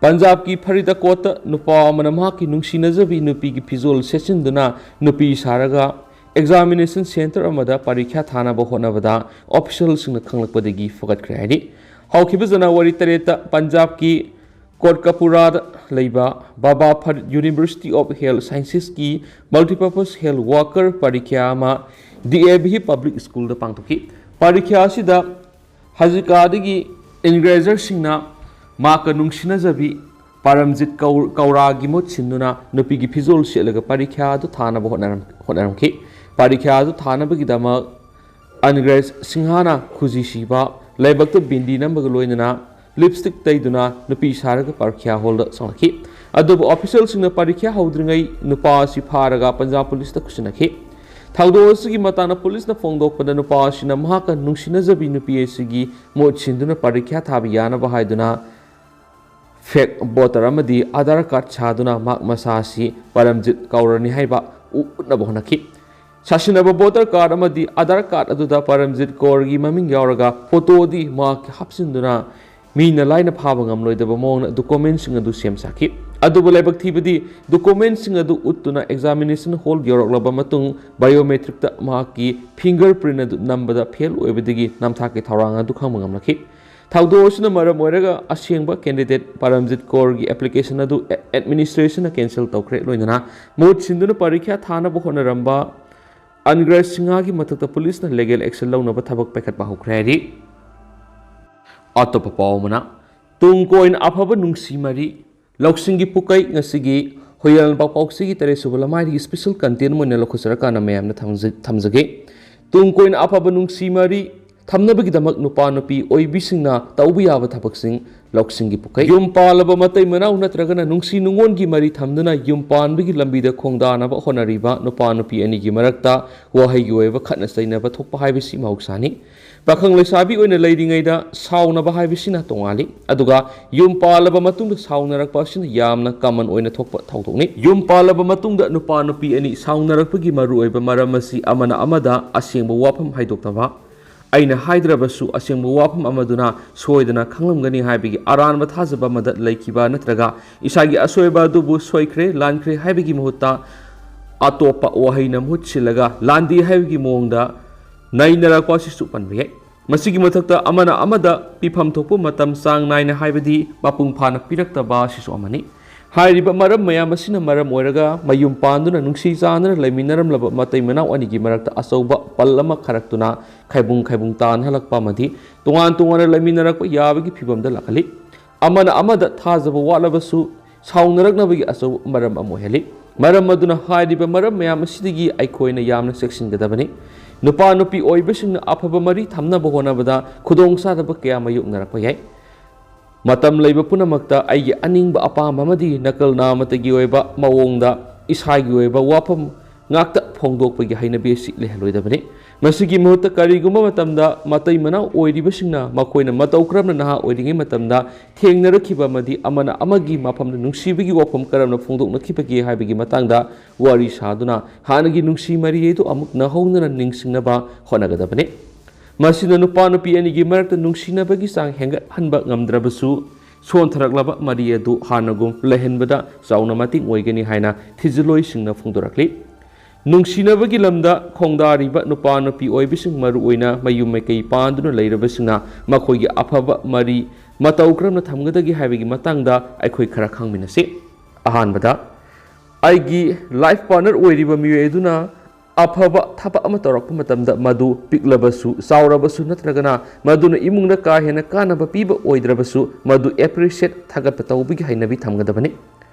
ꯄꯟꯖꯥꯕꯀꯤ ꯐꯔꯤꯗꯀꯣꯠꯇ ꯅꯨꯄꯥ ꯑꯃꯅ ꯃꯍꯥꯛꯀꯤ ꯅꯨꯡꯁꯤꯅꯖꯕꯤ ꯅꯨꯄꯤꯒꯤ ꯐꯤꯖꯣꯜ ꯁꯦꯠꯆꯤꯟꯗꯨꯅ ꯅꯨꯄꯤ ꯁꯥꯔꯒ ꯑꯦꯛꯖꯥꯃꯤꯅꯦꯁꯟ ꯁꯦꯟꯇꯔ ꯑꯃꯗ ꯄꯔꯤꯈ꯭ꯌꯥ ꯊꯥꯅꯕ ꯍꯣꯠꯅꯕꯗ ꯑꯣꯐꯤꯁꯤꯌꯦꯜꯁꯤꯡꯅ ꯈꯪꯂꯛꯄꯗꯒꯤ ꯐꯒꯠꯈ꯭ꯔꯦ ꯍꯥꯏꯔꯤ꯫ ꯍꯧꯈꯤꯕ ꯖꯅꯋꯥꯔꯤ ꯇꯔꯦꯠꯇ ꯄꯟꯖꯥꯕꯀꯤ ꯀꯣꯠꯀꯄꯨꯔꯥꯗ ꯂꯩꯕ Baba Farid university of health ꯁꯥꯏꯟꯁꯦꯁꯀꯤ ꯃꯜꯇꯤꯄꯔꯄꯁ ꯍꯦꯜꯊ ꯋꯥꯀꯔ ꯄꯔꯤꯈ꯭ꯌꯥ ꯑꯃ ꯗꯤ ꯑꯦ ꯚꯤ ꯄꯕ꯭ꯂꯤꯛ ꯁ꯭ꯀꯨꯜꯗ ꯄꯥꯡꯊꯣꯛꯈꯤ꯫ ꯄꯔꯤꯈ꯭ꯌꯥ ꯑꯁꯤꯗ ꯍꯖꯤꯀꯥꯗꯒꯤ ꯏꯟꯒ꯭ꯔꯦꯖꯔꯁꯤꯡꯅ ꯃꯍꯥꯛꯀ ꯅꯨꯡꯁꯤꯅꯖꯕꯤ ꯄꯔꯝꯖꯤꯠ ꯀꯧ-, ꯀꯧꯔꯥꯒꯤ ꯃꯍꯨꯠ ꯁꯤꯟꯗꯨꯅ ꯅꯨꯄꯤꯒꯤ ꯐꯤꯖꯣꯜ ꯁꯦꯠꯂꯒ ꯄꯔꯤꯈ꯭ꯌꯥ ꯑꯗꯨ ꯊꯥꯅꯕ ꯍꯣꯠꯅꯔꯝ-, ꯍꯣꯠꯅꯔꯝꯈꯤ꯫ ꯄꯔꯤꯈ꯭ꯌꯥ ꯑꯗꯨ ꯊꯥꯅꯕꯒꯤꯗꯃꯛ ꯑꯟꯒ꯭ꯔꯦꯖ ꯁꯤꯡꯍꯥꯅ ꯈꯨꯖꯤ ꯁꯤꯕ, ꯂꯥꯏꯕꯛꯇ ꯕꯤꯟꯗꯤ ꯅꯝꯕꯒ ꯂꯣꯏꯅꯅ ꯂꯤꯞꯁꯇꯤꯛ ꯇꯩꯗꯨꯅ ꯅꯨꯄꯤ ꯁꯥꯔꯒ ꯄꯔꯤꯈ꯭ꯌꯥ ꯍꯣꯜꯗ ꯆꯪꯂꯛꯈꯤ꯫ ꯑꯗꯨꯕꯨ ꯑꯣꯐꯤꯁꯤꯌꯦꯜꯁꯤꯡꯅ ꯄꯔꯤꯈ꯭ꯌꯥ ꯍꯧꯗ꯭ꯔꯤꯉꯩ ꯅꯨꯄꯥ ꯑꯁꯤ ꯐꯥꯔꯒ ꯄꯟꯖꯥꯕ ꯄꯨꯂꯤꯁꯇ ꯈꯨꯠꯁꯤꯟꯅꯈꯤ꯫ ꯊꯧꯗꯣꯛ ꯑꯁꯤꯒꯤ ꯃꯇꯥꯡꯗ ꯄꯨꯂꯤꯁꯅ ꯐꯣꯡꯗꯣꯛꯄꯗ, ꯅꯨꯄꯥ ꯑꯁꯤꯅ ꯃꯍꯥꯛꯀ ꯅꯨꯡꯁꯤꯅꯖꯕꯤ ꯅꯨꯄꯤ ꯑꯁꯤꯒꯤ ꯃꯍꯨꯠ ꯁꯤꯟꯗꯨꯅ ꯄꯔꯤꯈ꯭ꯌꯥ ꯊꯥꯕ ꯌꯥꯅꯕ ꯍꯥꯏꯗꯨꯅ ꯐꯦꯛ ꯚꯣꯇꯔ ꯑꯃꯗꯤ ꯑꯥꯙꯥꯔ ꯀꯥꯔꯗ ꯁꯥꯗꯨꯅ ꯃꯍꯥꯛ ꯃꯁꯥ ꯑꯁꯤ ꯄꯔꯝꯖꯤꯠ ꯀꯧꯔꯅꯤ ꯍꯥꯏꯕ ꯎ-, ꯎꯠꯅꯕ ꯍꯣꯠꯅꯈꯤ꯫ ꯁꯥꯁꯤꯟꯅꯕ ꯚꯣꯇꯔ ꯀꯥꯔꯗ ꯑꯃꯗꯤ ꯑꯥꯙꯥꯔ ꯀꯥꯔꯗ ꯑꯗꯨꯗ ꯄꯔꯝꯖꯤꯠ ꯀꯧꯔꯒꯤ ꯃꯃꯤꯡ ꯌꯥꯎꯔꯒ ꯐꯣꯇꯣꯗꯤ ꯃꯍꯥꯛꯀꯤ ꯍꯥꯞꯆꯤꯟꯗꯨꯅ ꯃꯤꯅ ꯂꯥꯏꯅ ꯐꯥꯕ ꯉꯝꯂꯣꯏꯗꯕ ꯃꯑꯣꯡꯗ ꯗꯣꯀꯨꯃꯦꯟꯁꯤꯡ ꯑꯗꯨ ꯁꯦꯝ ꯁꯥꯈꯤ꯫ ꯑꯗꯨꯕꯨ ꯂꯥꯏꯕꯛ ꯊꯤꯕꯗꯤ ꯗꯣꯀꯨꯃꯦꯟꯁꯤꯡ ꯑꯗꯨ ꯎꯠꯇꯨꯅ ꯑꯦꯛꯖꯥꯃꯤꯅꯦꯁꯟ ꯍꯣꯜ ꯌꯧꯔꯛꯂꯕ ꯃꯇꯨꯡ ꯕꯥꯏꯑꯣꯃꯦꯇ꯭ꯔꯤꯛꯇ ꯃꯍꯥꯛꯀꯤ ꯐꯤꯡꯒꯔ ꯄ꯭ꯔꯤꯟ ꯑꯗꯨ ꯅꯝꯕꯗ ꯐꯦꯜ ꯑꯣꯏꯕꯗꯒꯤ ꯅꯝꯊꯥꯛꯀꯤ ꯊꯧꯔꯥꯡ ꯑꯗꯨ ꯈꯪꯕ ꯉꯝꯂꯛꯈꯤ꯫ ꯊꯧꯗꯣꯛ ꯑꯁꯤꯅ ꯃꯔꯝ ꯑꯣꯏꯔꯒ ꯑꯁꯦꯡꯕ ꯀꯦꯟꯗꯤꯗꯦꯠ ꯄꯔꯝꯖꯤꯠ ꯀꯧꯔꯒꯤ ꯑꯦꯄ꯭ꯂꯤꯀꯦꯁꯟ ꯑꯗꯨ ꯑꯦ-, ꯑꯦꯗꯃꯤꯅꯤꯁꯇ꯭ꯔꯦꯁꯟꯅ ꯀꯦꯟꯁꯦꯜ ꯇꯧꯈ꯭ꯔꯦ, ꯂꯣꯏꯅꯅ ꯃꯍꯨꯠ ꯁꯤꯟꯗꯨꯅ ꯄꯔꯤꯈ꯭ꯌꯥ ꯊꯥꯅꯕ ꯍꯣꯠꯅꯔꯝꯕ ꯑꯟꯒ꯭ꯔꯦꯖ ꯁꯤꯡꯍꯥꯒꯤ ꯃꯊꯛꯇ ꯄꯨꯂꯤꯁꯅ ꯂꯤꯒꯦꯜ ꯑꯦꯛꯁꯟ ꯂꯧꯅꯕ ꯊꯕꯛ ꯄꯥꯏꯈꯠꯄ ꯍꯧꯈ꯭ꯔꯦ ꯍꯥꯏꯔꯤ꯫ ꯑꯇꯣꯞꯄ ꯄꯥꯎ ꯑꯃꯅ, ꯇꯨꯡ ꯀꯣꯏꯅ ꯑꯐꯕ ꯅꯨꯡꯁꯤ ꯃꯔꯤ, ꯂꯧꯁꯤꯡꯒꯤ ꯄꯨꯀꯩ ꯉꯁꯤꯒꯤ ꯍꯨꯏꯌꯥꯜ ꯄꯥꯎꯄꯥꯎꯁꯤꯒꯤ ꯇꯔꯦꯠ ꯁꯨꯕ ꯂꯃꯥꯏꯗꯒꯤ special content ꯑꯃ ꯑꯣꯏꯅ ꯂꯧꯈꯠꯆꯔꯀꯥꯟꯗ ꯃꯌꯥꯝꯅ ꯊꯝꯖ-, ꯊꯝꯖꯒꯦ꯫ ꯇꯨꯡ ꯀꯣꯏꯅ ꯑꯐꯕ ꯅꯨꯡꯁꯤ ꯃꯔꯤ ꯊꯝꯅꯕꯒꯤꯗꯃꯛ ꯅꯨꯄꯥ ꯅꯨꯄꯤ ꯑꯣꯏꯕꯤꯁꯤꯡꯅ ꯇꯧꯕ ꯌꯥꯕ ꯊꯕꯛꯁꯤꯡ: ꯂꯧꯁꯤꯡꯒꯤ ꯄꯨꯈꯩ꯫ ꯌꯨꯝ ꯄꯥꯜꯂꯕ ꯃꯇꯩ ꯃꯅꯥꯎ ꯅꯠꯇ꯭ꯔꯒꯅ ꯅꯨꯡꯁꯤ ꯅꯨꯡꯉꯣꯟꯒꯤ ꯃꯔꯤ ꯊꯝꯗꯨꯅ ꯌꯨꯝ ꯄꯥꯟꯕꯒꯤ ꯂꯝꯕꯤꯗ ꯈꯣꯡꯗꯥꯅꯕ ꯍꯣꯠꯅꯔꯤꯕ ꯅꯨꯄꯥ ꯅꯨꯄꯤ ꯑꯅꯤꯒꯤ ꯃꯔꯛꯇ ꯋꯥꯍꯩꯒꯤ ꯑꯣꯏꯕ ꯈꯠꯅ ꯆꯩꯅꯕ ꯊꯣꯛꯄ ꯍꯥꯏꯕꯁꯤ ꯃꯍꯧꯁꯥꯅꯤ꯫ ꯄꯥꯈꯪ ꯂꯩꯁꯥꯕꯤ ꯑꯣꯏꯅ ꯂꯩꯔꯤꯉꯩꯗ ꯁꯥꯎꯅꯕ ꯍꯥꯏꯕꯁꯤꯅ ꯇꯣꯉꯥꯜꯂꯤ, ꯑꯗꯨꯒ ꯌꯨꯝ ꯄꯥꯜꯂꯕ ꯃꯇꯨꯡꯗ ꯁꯥꯎꯅꯔꯛꯄ ꯑꯁꯤꯅ ꯌꯥꯝꯅ common ꯑꯣꯏꯅ ꯊꯣꯛꯄ ꯊꯧꯗꯣꯛꯅꯤ꯫ ꯌꯨꯝ ꯄꯥꯜꯂꯕ ꯃꯇꯨꯡꯗ ꯅꯨꯄꯥ ꯅꯨꯄꯤ ꯑꯅꯤ ꯁꯥꯎꯅꯔꯛꯄꯒꯤ ꯃꯔꯨꯑꯣꯏꯕ ꯃꯔꯝ ꯑꯁꯤ ꯑꯃꯅ ꯑꯃꯗ ꯑꯁꯦꯡꯕ ꯋꯥꯐꯝ ꯍꯥꯏꯗꯣꯛꯇꯕ, ꯑꯩꯅ ꯍꯥꯏꯗ꯭ꯔꯕꯁꯨ ꯑꯁꯦꯡꯕ ꯋꯥꯐꯝ ꯑꯃꯗꯨꯅ ꯁꯣꯏꯗꯅ ꯈꯪꯂꯝꯒꯅꯤ ꯍꯥꯏꯕꯒꯤ ꯑꯔꯥꯟꯕ ꯊꯥꯖꯕ ꯑꯃꯗ ꯂꯩꯈꯤꯕ, ꯅꯠꯇ꯭ꯔꯒ ꯏꯁꯥꯒꯤ ꯑꯁꯣꯏꯕ ꯑꯗꯨꯕꯨ ꯁꯣꯏꯈ꯭ꯔꯦ, ꯂꯥꯟꯈ꯭ꯔꯦ ꯍꯥꯏꯕꯒꯤ ꯃꯍꯨꯠꯇ ꯑꯇꯣꯞꯄ ꯋꯥꯍꯩꯅ ꯃꯍꯨꯠ ꯁꯤꯜꯂꯒ ꯂꯥꯟꯗꯦ ꯍꯥꯏꯕꯒꯤ ꯃꯑꯣꯡꯗ ꯅꯩꯅꯔꯛꯄ ꯑꯁꯤꯁꯨ ꯄꯟꯕ ꯌꯥꯏ꯫ ꯃꯁꯤꯒꯤ ꯃꯊꯛꯇ ꯑꯃꯅ ꯑꯃꯗ ꯄꯤꯐꯝ ꯊꯣꯛꯄ ꯃꯇꯝ ꯆꯥꯡ ꯅꯥꯏꯅ, ꯍꯥꯏꯕꯗꯤ ꯃꯄꯨꯡ ꯐꯥꯅ ꯄꯤꯔꯛꯇꯕ ꯑꯁꯤꯁꯨ ꯑꯃꯅꯤ꯫ ꯍꯥꯏꯔꯤꯕ ꯃꯔꯝ ꯃꯌꯥꯝ ꯑꯁꯤꯅ ꯃꯔꯝ ꯑꯣꯏꯔꯒ ꯃꯌꯨꯝ ꯄꯥꯟꯗꯨꯅ ꯅꯨꯡꯁꯤ ꯆꯥꯟꯅꯅ ꯂꯩꯃꯤꯟꯅꯔꯝꯂꯕ ꯃꯇꯩ ꯃꯅꯥꯎ ꯑꯅꯤꯒꯤ ꯃꯔꯛꯇ ꯑꯆꯧꯕ ꯄꯜ ꯑꯃ ꯈꯔꯛꯇꯨꯅ ꯈꯥꯏꯕꯨꯡ ꯈꯥꯏꯕꯨꯡ ꯇꯥꯟꯅꯍꯜꯂꯛꯄ ꯑꯃꯗꯤ ꯇꯣꯉꯥꯟ ꯇꯣꯉꯥꯟꯅ ꯂꯩꯃꯤꯟꯅꯔꯛꯄ ꯌꯥꯕꯒꯤ ꯐꯤꯕꯝꯗ ꯂꯥꯛꯍꯜꯂꯤ꯫ ꯑꯃꯅ ꯑꯃꯗ ꯊꯥꯖꯕ ꯋꯥꯠꯂꯕꯁꯨ ꯁꯥꯎꯅꯔꯛꯅꯕꯒꯤ ꯑꯆꯧꯕ ꯃꯔꯝ ꯑꯃ ꯑꯣꯏꯍꯜꯂꯤ꯫ ꯃꯔꯝ ꯑꯗꯨꯅ ꯍꯥꯏꯔꯤꯕ ꯃꯔꯝ ꯃꯌꯥꯝ ꯑꯁꯤꯗꯒꯤ ꯑꯩꯈꯣꯏꯅ ꯌꯥꯝꯅ ꯆꯦꯛꯁꯤꯟꯒꯗꯕꯅꯤ꯫ ꯅꯨꯄꯥ ꯅꯨꯄꯤ ꯑꯣꯏꯕꯁꯤꯡꯅ ꯑꯐꯕ ꯃꯔꯤ ꯊꯝꯅꯕ ꯍꯣꯠꯅꯕꯗ ꯈꯨꯗꯣꯡꯆꯥꯗꯕ ꯀꯌꯥ ꯃꯥꯌꯣꯛꯅꯔꯛꯄ ꯌꯥꯏ꯫ ꯃꯇꯝ ꯂꯩꯕ ꯄꯨꯝꯅꯃꯛꯇ ꯑꯩꯒꯤ ꯑꯅꯤꯡꯕ ꯑꯄꯥꯝꯕ ꯑꯃꯗꯤ ꯅꯀꯜ ꯅꯥꯃꯇꯒꯤ ꯑꯣꯏꯕ ꯃꯑꯣꯡꯗ ꯏꯁꯥꯒꯤ ꯑꯣꯏꯕ ꯋꯥꯐꯝ ꯉꯥꯛꯇ ꯐꯣꯡꯗꯣꯛꯄꯒꯤ ꯍꯩꯅꯕꯤ ꯑꯁꯤ ꯂꯩꯍꯜꯂꯣꯏꯗꯕꯅꯤ꯫ ꯃꯁꯤꯒꯤ ꯃꯍꯨꯠꯇ ꯀꯔꯤꯒꯨꯝꯕ ꯃꯇꯝꯗ ꯃꯇꯩ ꯃꯅꯥꯎ ꯑꯣꯏꯔꯤꯕꯁꯤꯡꯅ ꯃꯈꯣꯏꯅ ꯃꯇꯧ ꯀꯔꯝꯅ ꯅꯍꯥ ꯑꯣꯏꯔꯤꯉꯩ ꯃꯇꯝꯗ ꯊꯦꯡꯅꯔꯛꯈꯤꯕ ꯑꯃꯗꯤ ꯑꯃꯅ ꯑꯃꯒꯤ ꯃꯐꯝꯗ ꯅꯨꯡꯁꯤꯕꯒꯤ ꯋꯥꯐꯝ ꯀꯔꯝꯅ ꯐꯣꯡꯗꯣꯛꯅꯈꯤꯕꯒꯦ ꯍꯥꯏꯕꯒꯤ ꯃꯇꯥꯡꯗ ꯋꯥꯔꯤ ꯁꯥꯗꯨꯅ ꯍꯥꯟꯅꯒꯤ ꯅꯨꯡꯁꯤ ꯃꯔꯤ ꯑꯗꯨ ꯑꯃꯨꯛ ꯅꯧꯍꯧꯅꯅ ꯅꯤꯡꯁꯤꯡꯅꯕ ꯍꯣꯠꯅꯒꯗꯕꯅꯤ꯫ ꯃꯁꯤꯅ ꯅꯨꯄꯥ ꯅꯨꯄꯤ ꯑꯅꯤꯒꯤ ꯃꯔꯛꯇ ꯅꯨꯡꯁꯤꯅꯕꯒꯤ ꯆꯥꯡ ꯍꯦꯟꯒꯠꯍꯟꯕ ꯉꯝꯗ꯭ꯔꯕꯁꯨ, ꯁꯣꯟꯊꯔꯛꯂꯕ ꯃꯔꯤ ꯑꯗꯨ ꯍꯥꯟꯅꯒꯨꯝ ꯂꯩꯍꯟꯕꯗ ꯆꯥꯎꯅ ꯃꯇꯦꯡ ꯑꯣꯏꯒꯅꯤ ꯍꯥꯏꯅ ꯊꯤꯖꯤꯜꯂꯣꯏꯁꯤꯡꯅ ꯐꯣꯡꯗꯣꯔꯛꯂꯤ꯫ ꯅꯨꯡꯁꯤꯅꯕꯒꯤ ꯂꯝꯗ ꯈꯣꯡꯗꯥꯔꯤꯕ ꯅꯨꯄꯥ ꯅꯨꯄꯤ ꯑꯣꯏꯕꯤꯁꯤꯡ, ꯃꯔꯨꯑꯣꯏꯅ ꯃꯌꯨꯝ ꯃꯀꯩ ꯄꯥꯟꯗꯨꯅ ꯂꯩꯔꯕꯁꯤꯡꯅ ꯃꯈꯣꯏꯒꯤ ꯑꯐꯕ ꯃꯔꯤ ꯃꯇꯧ ꯀꯔꯝꯅ ꯊꯝꯒꯗꯒꯦ ꯍꯥꯏꯕꯒꯤ ꯃꯇꯥꯡꯗ ꯑꯩꯈꯣꯏ ꯈꯔ ꯈꯪꯃꯤꯟꯅꯁꯤ꯫ ꯑꯍꯥꯟꯕꯗ, ꯑꯩꯒꯤ life partner ꯑꯣꯏꯔꯤꯕ ꯃꯤꯑꯣꯏ ꯑꯗꯨꯅ ꯑꯐꯕ ꯊꯕꯛ ꯑꯃ ꯇꯧꯔꯛꯄ ꯃꯇꯝꯗ ꯃꯗꯨ ꯄꯤꯛꯂꯕꯁꯨ, ꯆꯥꯎꯔꯕꯁꯨ ꯅꯠꯇ꯭ꯔꯒꯅ ꯃꯗꯨꯅ ꯏꯃꯨꯡꯗ ꯀꯥ ꯍꯦꯟꯅ ꯀꯥꯟꯅꯕ ꯄꯤꯕ ꯑꯣꯏꯗ꯭ꯔꯕꯁꯨ, ꯃꯗꯨ appreciate, ꯊꯥꯒꯠꯄ ꯇꯧꯕꯒꯤ ꯍꯩꯅꯕꯤ ꯊꯝꯒꯗꯕꯅꯤ꯫